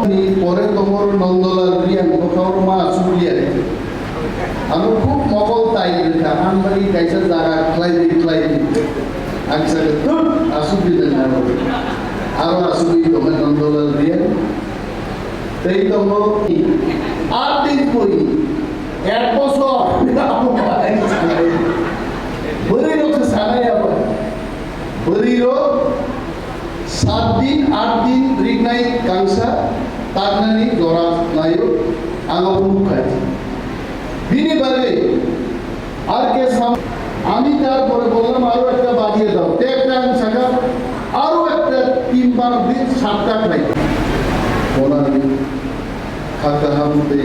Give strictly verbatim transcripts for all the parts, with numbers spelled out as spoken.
Bini pore tongo Nondolal Reang, bokha oro ma asuk ya. Ano khub mokol tai rwkha, ang bai kaisa jaga khlai di, khlai di. Ang sakha, "Thut, asuk di nang aro." Aro asuk di tongo Nondolal Reang. Tei tongo, ar din pori, ek bosor, bwrwi rok se sanai abo. Bwrwi rok sat din, aat din rignai kangsa taknani jora naio, ang abo nukha. Bini bagwi R K Sam-, আমি তারপরে বললাম, "আরো একটা বাড়িয়ে দাও।" তো একটা আমি শাখা, আরো একটা তিন বার দিন সাতটা খাই। ওনার খাতা হামতে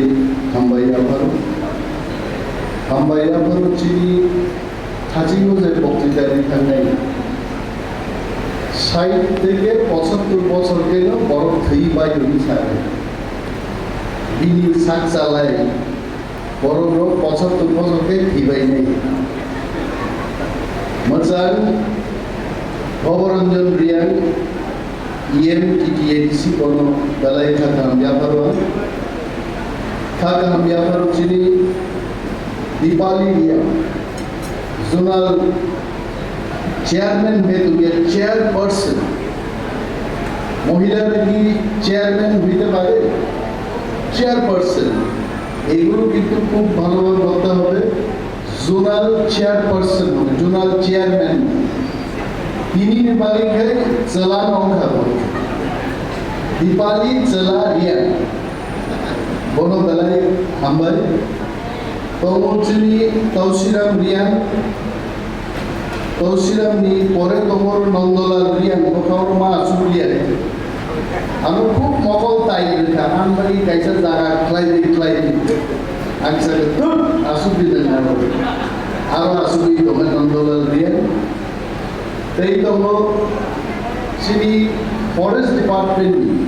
হাম্বাই আবার, হাম্বাই আবার চিনি খাচিও যে বক্তৃতা দিতে নাই। Sait থেকে পঁচাত্তর বছর কেন বড় থই বাই হই সারে। বিনি সাক চালাই, Borok rok pochottor bosor khe thwibainai. Mwchang Bhoboranjan Reang, E M T T A D C bono belai kha kaham yapharo. Kha kaham yapharo chini Dipali Reang. Zonal chairman hwnkhe tongya chairperson. মহিলা নাকি চেয়ারম্যান হইতে পারে? চেয়ারপারসন। এইগুলো কিন্তু খুব ভালোভাবে ভাবতে হবে। জোনাল চেয়ারপারসন হবে, zonal chairman. Tini ni bagwi khe chwla no wngkha bo. Dipali Chwla Reang. Bono belai hambai. Tongo chini Tausiram Reang. Tausiram ni pore tongo Nondolal Reang, bokha oro ma asuk ya. Ano khub mokol tai rwkha, ang bai kaisa jaga khlai di, khlai di. Ang sakha, "Thut, asuk di nang aro." Aro asuk di tongo Nondolal Reang. Tei tongo chini forest department ni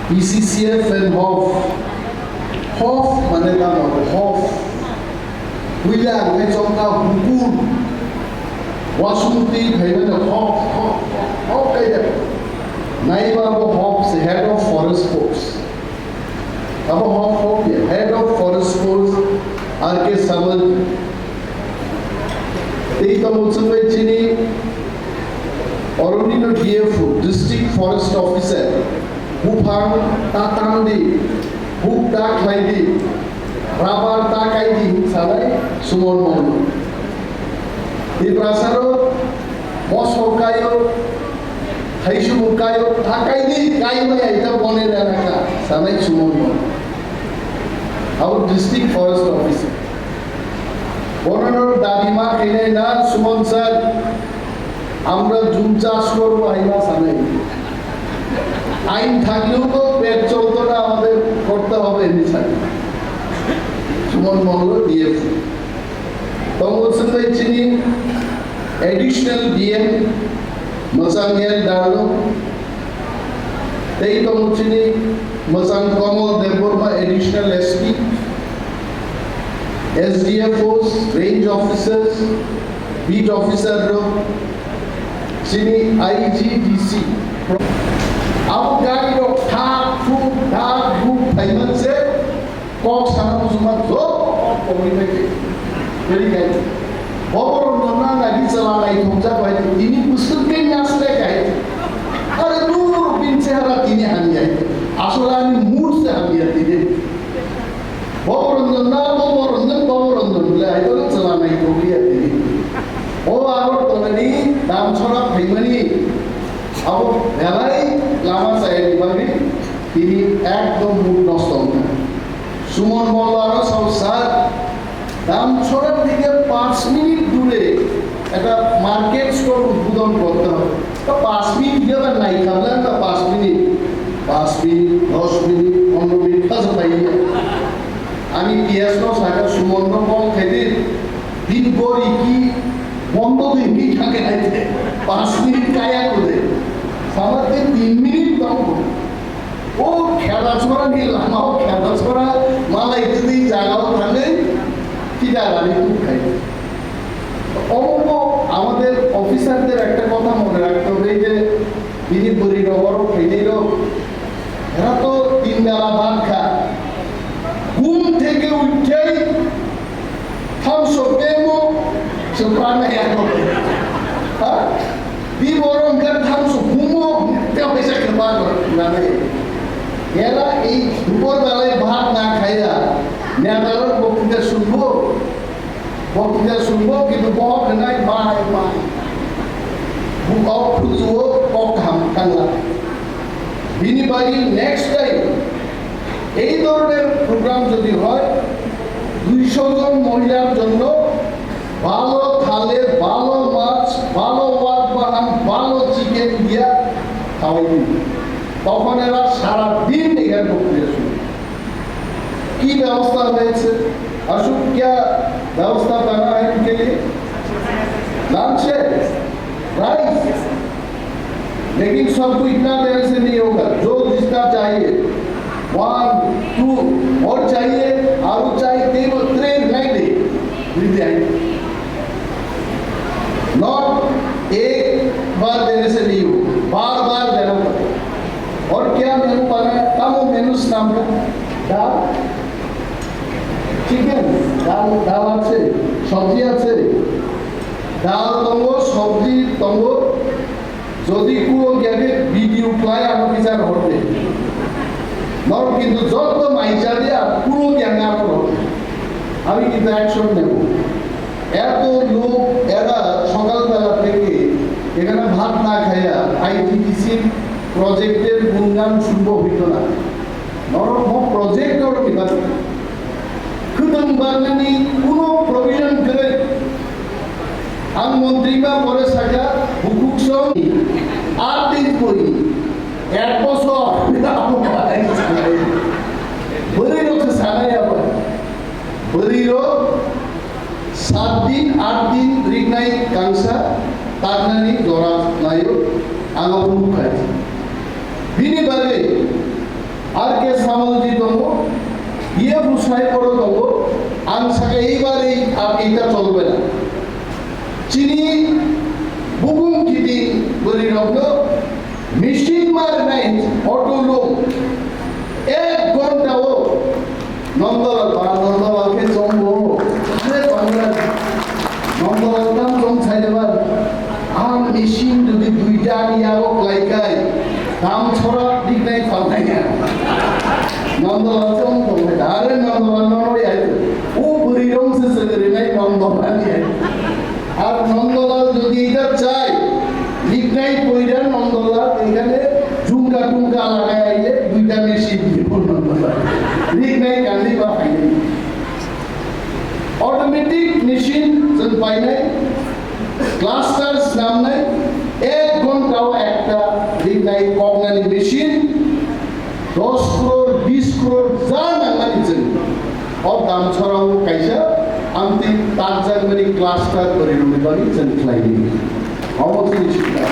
P C C F and Hof. Hof mane tamo hof. Buila ang nai chongkha hukur. Wasung twi phaimani hof, hof, hof, hof kaida. Naiba abo hof se head of forest force. Abo hof hof ya, head of forest force R K Samal. Tei tongo chwngbai chini Orondi no D F O, District Forest Officer, buphang ta tang di, buk ta khlai di, rabar ta kai di, sanai Suman Mangno. Tiprasa rok mosok kaio, thaisubung kaio, ta kai di, kai maya ita bone rana ka, sanai Suman Mangno. Abo District Forest Officer. Bonono dabi ma khainai na, Suman sir, আমরা জুম চাষ করবো, hai ma sanai. আইন থাকলেও তো পেট চলতো না, আমাদের করতে হবে, এমনি sir. Suman Malla, D F O. Tongo chwngbai chini additional D M, Mwchang Yel Darlo. Tei tongo chini Mwchang Kamal Debbarma, additional S P, S D F Os, range officers, beat officer rok, chini I G D C. Abo gari rok thak thuk thak thuk phaimani se kok sana muchungma joto kok kobri bai khe. Very kind. Bobo rok nokna nagi chwla naithokjak bai tini bwswk khe nyasle kai. Are dur bini chehara tini hamya. Asole ani mood se hamya tini. Bobo Ranjan na, Bobo Ranjan, Bobo Ranjan bole ai bole chwla naithokliya tini. O aro tonani dam chora phaimani abo belai lama chayani bagwi tini ekdom mood nosto wngkha. Suman Malla আরো সাহস স্যার, দামছড়া থেকে পাঁচ মিনিট দূরে একটা market store উদ্বোধন করতে হবে। তো পাঁচ মিনিট দিয়ে আবার নাই খাবলে আমরা পাঁচ মিনিট, পাঁচ মিনিট, দশ মিনিট, পনেরো মিনিট কাছে পাই না। আমি পিয়াজ তো সাকা সুমন কম খেতে দিন করি কি বন্ধ দুই মিনিট থাকে খাইতে পাঁচ মিনিট কায়া করে সামাতে তিন মিনিট দাম করে। O khela chora ni lama, o khela chora malai twi jaga o thangwi pida rani tuk khai. Omo আমাদের অফিসারদের একটা কথা মনে রাখতে হবে, এই যে এরা তো তিন বেলা ভাত খায়। ঘুম থেকে উঠেই থামস আপ পেমো, সে প্রাণায়াম করে। হ্যাঁ? বিবরণ করে থামস আপ ঘুমো, তেমন এসে খেপার করে, প্রাণায়াম। এরা এই দুপুরবেলায় ভাত না খাইয়া নেতার বক্তৃতা শুনবো, বক্তৃতা শুনবো, কিন্তু বহক নাই, মাই, মাই। বুক অফ খুঁজবো, কক হাম Kangla. Bini bagwi next time এই ধরনের প্রোগ্রাম যদি হয়, দুইশো জন মহিলার জন্য ভালো থালে, ভালো মাছ, ভালো ওয়াক বাহান, ভালো চিকেন দিয়া খাওয়াই দিন। তখন এরা সারা দিন এখানে বক্তৃতা শুনবে। কি ব্যবস্থা হয়েছে? अशोक, क्या व्यवस्था बना है इनके लिए? लंच है, राइस, लेकिन सबको इतना देर से नहीं होगा। जो जितना चाहिए, वन, टू, और चाहिए, और चाहिए, तीन और ट्रेन नहीं दे, मिल जाएंगे। नॉट एक बार देने से नहीं हो, बार बार देना पड़ेगा। और क्या मेनू बना है? कम मेनू नाम का दाल, চিকেন, ডাল, ডাল আছে, সবজি আছে, ডাল tongo, সবজি tongo। যদি কোনো গ্যাগে ভিডিও প্লাই আমি বিচার হবে, নর কিন্তু যত মাইজা দিয়া কোনো গ্যাং আর হবে, আমি কিন্তু অ্যাকশন নেব। এত লোক এরা সকালবেলা থেকে এখানে ভাত না খাইয়া আইটিডিসির প্রজেক্টের গুণগান শুনবো হইতো না। Norok bo project rok ni bagwi khwtwng barnani kuno provision kwrwi. Ang montri ma pore sakha, bukhuk song, art din kori, ek bosor, bwrwi rok se sanai abo. Bwrwi rok sat din, aat din rignai kangsa taknani jora naio, ang abo nukhai. Bini bagwi R K Samalji tongo, B F Usai poro tongo, ang saka eibar ei, ar eta cholbe na. Chini bubung kiti bwrwi rokno machine mar nai auto loom ek ghonta o Nondolal, ba Nondolal khe chongo. Are tongra. Nondolal tam chong sai de ba. Ang machine jodi duita ani yago klai kai, tam chora dignai phalnai ya. Nondolal chong tong khai. Are Nondolal no no ya. O bwrwi rong se se rinai Nondolal ya. Ar Nondolal jodi eta chai, lignai poida Nondolal ekhane jhumka tumka lagai aile duita machine dibo Nondolal. Lignai kandi ba phainai. Automatic machine chwng painai, cluster snamnai, ek ghonta o ekta lignai koknani machine. Dos crore, bis crore ja nangmani chwng. O dam chorao kaisa amtwi takjakmani cluster bwrwi rwni bagwi chwng khlaini. Omo chini sikha.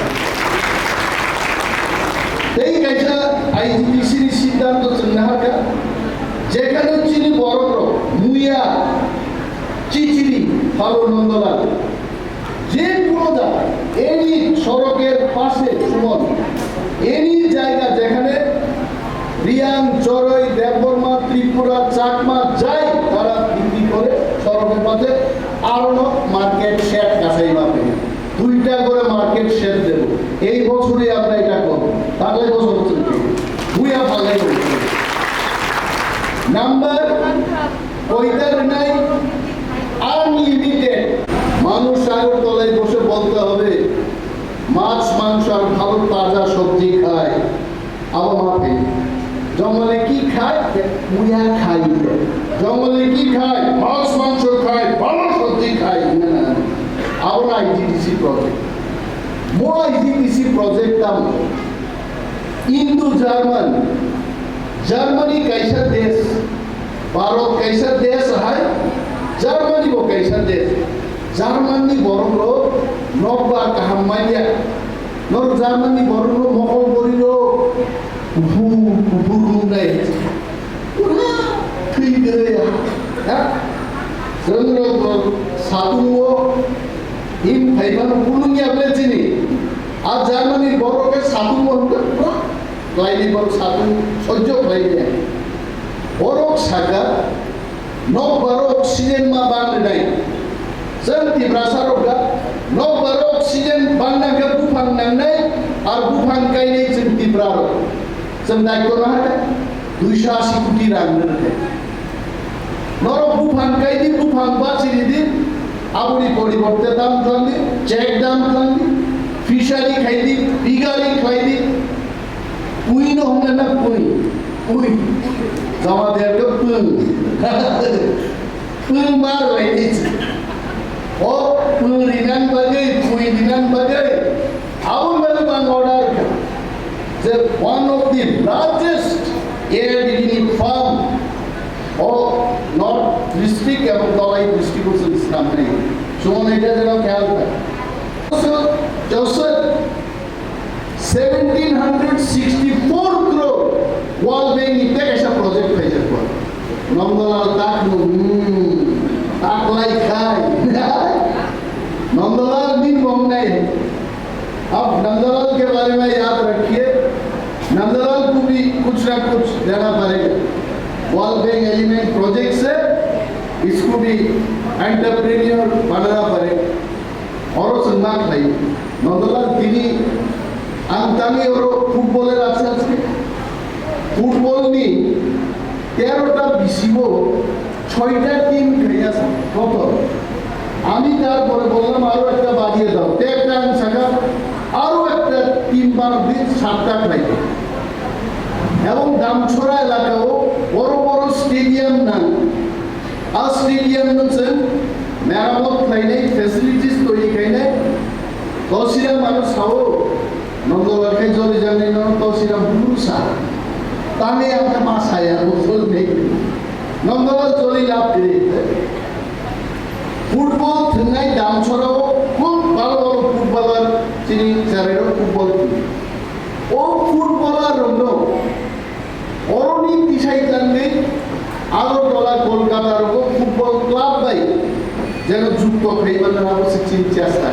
Tei kaisa I G P C ni siddhanto chwng naharkha, jekhano chini borok rok muya, chichiri, phalo Nondolal. যে কোনো জায়গায়, এনি সড়কের পাশে, সুমন, এনি জায়গা যেখানে রিয়াং, চড়ই, দেববর্মা, ত্রিপুরা, চাকমা যাই, তারা বিক্রি করে সড়কের পাশে আরো মার্কেট শেড কাছাই মাপে দুইটা করে মার্কেট শেড দেব। এই বছরই আমরা এটা করব। তাহলে বছর বছর কি? ভুইয়া ফালাই নাম্বার পঁয়তাল্লিশ নাই, আনলিমিটেড। মানুষ আগরতলায় বসে বলতে হবে, মাছ, মাংস আর ভালো তাজা সবজি খায়। আবার মাপে, জঙ্গলে কি খায়? মুয়া খাই। জঙ্গলে কি খায়? মাছ, মাংস খায়, ভালো সবজি খায়। না, না, না। আবার আইজিডিসি প্রজেক্ট। মো আইজিডিসি প্রজেক্ট দাম। Indo German, Germany kaisa desh, Bharat kaisa desh hai, Germany bo kaisa desh. Germany ni borok rok nokbar kaham manya. Norok Germany ni borok rok mokol bori rok kuphur kuphur nungnai. Pura thwi gwnai ha. Chwng rok bo satung o him phaimano kunung ya ble chini. A Germany borok ke satung o hwnkhe pura Khlaini borok satung sojjo khlaini. Borok saka, nokbar oxygen ma bang rwnai. Chwng Tiprasa rok ga, nokbar oxygen bang nang khe buphang nangnai, ar buphang kainai chwng Tipra rok. Chwng daityo naharkha, duisho asi koti rang rwnai. Norok buphang kaidi, buphang bachiridi, aboni poriborte dam thlangdi, check dam thlangdi, fishery khaidi, piggery khlaidi, pui no hwnna na pui, pui, jama der ke pung, pung mar laidi. O pung rinan bagwi, pui rinan bagwi, aboni bagwi bang order kha. Je one of the largest air digging firm o North district ebong Tolai district o chwng swnamnai. Chwng eta jora khayal kha. So, Joseph, seventeen hundred sixty-four crore World Bank ni tei kaisa project khaijak ba. Nondalal tak no, hmm, tak lai khai. Nondalal min bong nai. अब नंदलाल के बारे में याद रखिए, नंदलाल को भी कुछ ना कुछ देना पड़ेगा। वर्ल्ड बैंक एलिमेंट प्रोजेक्ट से इसको भी एंटरप्रेन्योर बनाना पड़ेगा। Oro chwng ma khlai, Nondalal tini ang tangwi oro football-er আছে আজকে। Football-ni তেরোটা বিসিবো ছয়টা টিম খেলে আছে, কত? আমি তারপরে বললাম, "আরো একটা বাড়িয়ে দাও।" তে একটা আমি শাখা, আরো একটা টিম বানাতে সাতটা খেলাইতে। এবং দামছড়া এলাকাও বড় বড় স্টেডিয়াম নাই। আর স্টেডিয়াম হচ্ছে মেরামত খাইনাই, ফ্যাসিলিটিস তৈরি খাইনাই। তহসিলদার মানুষ খাও, নন্দলাল খাই জলে জানে না, তহসিলদার বুলু সা। তাহলে আমরা মা সায়া, বুঝল নেই। Nondalal choli lab kiri. Football thwngnai Damchorao khub bhalo bhalo footballer chini cherairok football thwngwi. O footballer rokno oroni tisai tangwi Agartala, Kolkata rogo football club bai jeno jukto khlaiwi manna abo se chini chesta.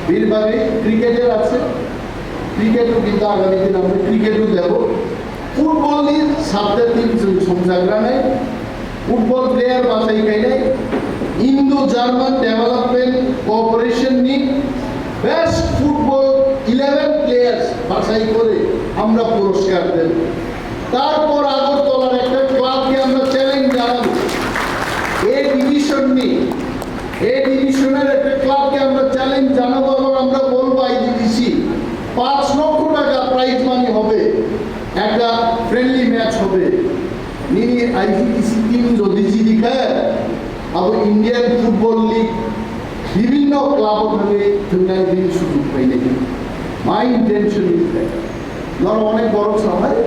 Bini bagwi cricketer ache, cricket-o kintu agami din amra cricket-o debo. Football ni sabta team chwng songchakranai, football player bachai kainai, Indo-German Development Corporation ni best football eleven players bachai kore amra puroskar debo. তারপর আগরতলার একটা ক্লাবকে আমরা চ্যালেঞ্জ জানাবো, এ ডিভিশন নিয়ে, এ ডিভিশনের একটা ক্লাবকে আমরা চ্যালেঞ্জ জানাবো এবং আমরা বলবো আইজিডিসি পাঁচ লক্ষ টাকা প্রাইজ মানি হবে, একটা ফ্রেন্ডলি ম্যাচ হবে। Nini আইজিডিসি টিম যদি জিতি খায়, abo Indian Football League বিভিন্ন ক্লাবও থাকবে, থুনাই দিন সুযোগ পাইনি। My intention is that. Noro onek borok sahai,